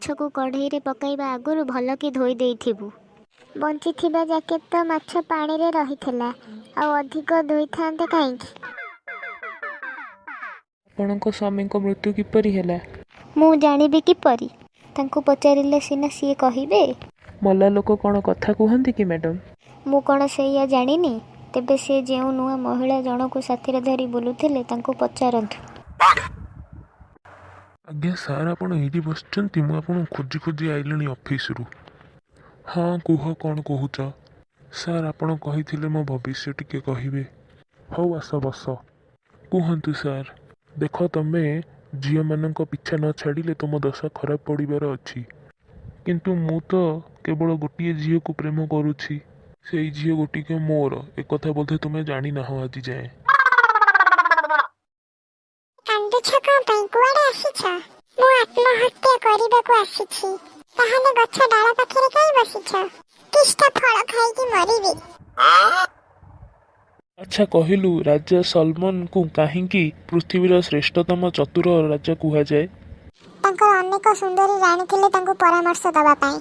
ମାଛକୁ କଢ଼େଇରେ ପକାଇବା ଆଗରୁ ଭଲକି ଧୋଇ ଦେଇଥିବୁ। ବଞ୍ଚିଥିବା ଯାକେ ତ ମାଛ ପାଣିରେ ରହିଥିଲା, ଆଉ ଅଧିକ ଧୋଇଥାନ୍ତେ କାହିଁକି? ଆପଣଙ୍କ ସ୍ୱାମୀଙ୍କ ମୃତ୍ୟୁ କିପରି ହେଲା? ମୁଁ ଜାଣିବି କିପରି? ତାଙ୍କୁ ପଚାରିଲେ ସିନା ସିଏ କହିବେ। ମଲା ଲୋକ କ'ଣ କଥା କୁହନ୍ତି କି ମ୍ୟାଡ଼ାମ୍? ମୁଁ କ'ଣ ସେଇଆ ଜାଣିନି? ତେବେ ସେ ଯେଉଁ ନୂଆ ମହିଳା ଜଣକୁ ସାଥିରେ ଧରି ବୁଲୁଥିଲେ, ତାଙ୍କୁ ପଚାରନ୍ତୁ। ଆଜ୍ଞା ସାର୍, ଆପଣ ଏଇଠି ବସିଛନ୍ତି? ମୁଁ ଆପଣଙ୍କୁ ଖୋଜି ଖୋଜି ଆଇଲିଣି ଅଫିସରୁ। ହଁ, କୁହ, କ'ଣ କହୁଛ? ସାର୍, ଆପଣ କହିଥିଲେ ମୋ ଭବିଷ୍ୟ ଟିକେ କହିବେ। ହଉ, ଆସ ବସ। କୁହନ୍ତୁ ସାର୍। ଦେଖ, ତମେ ଝିଅମାନଙ୍କ ପିଛା ନ ଛାଡ଼ିଲେ ତୁମ ଦଶା ଖରାପ ପଡ଼ିବାର ଅଛି। କିନ୍ତୁ ମୁଁ ତ କେବଳ ଗୋଟିଏ ଝିଅକୁ ପ୍ରେମ କରୁଛି। ସେଇ ଝିଅ ଗୋଟିକ ମୋର, ଏକଥା ବୋଧେ ତୁମେ ଜାଣିନାହଁ ଆଜି ଯାଏଁ। କାନ୍ଦୁଛ କଣ ପାଇଁ? କୁଆଡେ ଆସିଛ? ମୁଁ ଆତ୍ମହତ୍ୟା କରିବାକୁ ଆସିଛି। ତାହେଲେ ଗଛ ଡାଳ ପାଖରେ କାଇଁ ବସିଛ? କିଷ୍ଟା ଫଳ ଖାଇକି ମରିବି। ଆଚ୍ଛା କହିଲୁ, ରାଜା ସଲମନଙ୍କୁ କାହିଁକି ପୃଥିବୀର ଶ୍ରେଷ୍ଠତମ ଚତୁର ରାଜା କୁହାଯାଏ? ତାଙ୍କର ଅନେକ ସୁନ୍ଦରୀ ରାଣୀ ଥିଲେ ତାଙ୍କୁ ପରାମର୍ଶ ଦବା ପାଇଁ।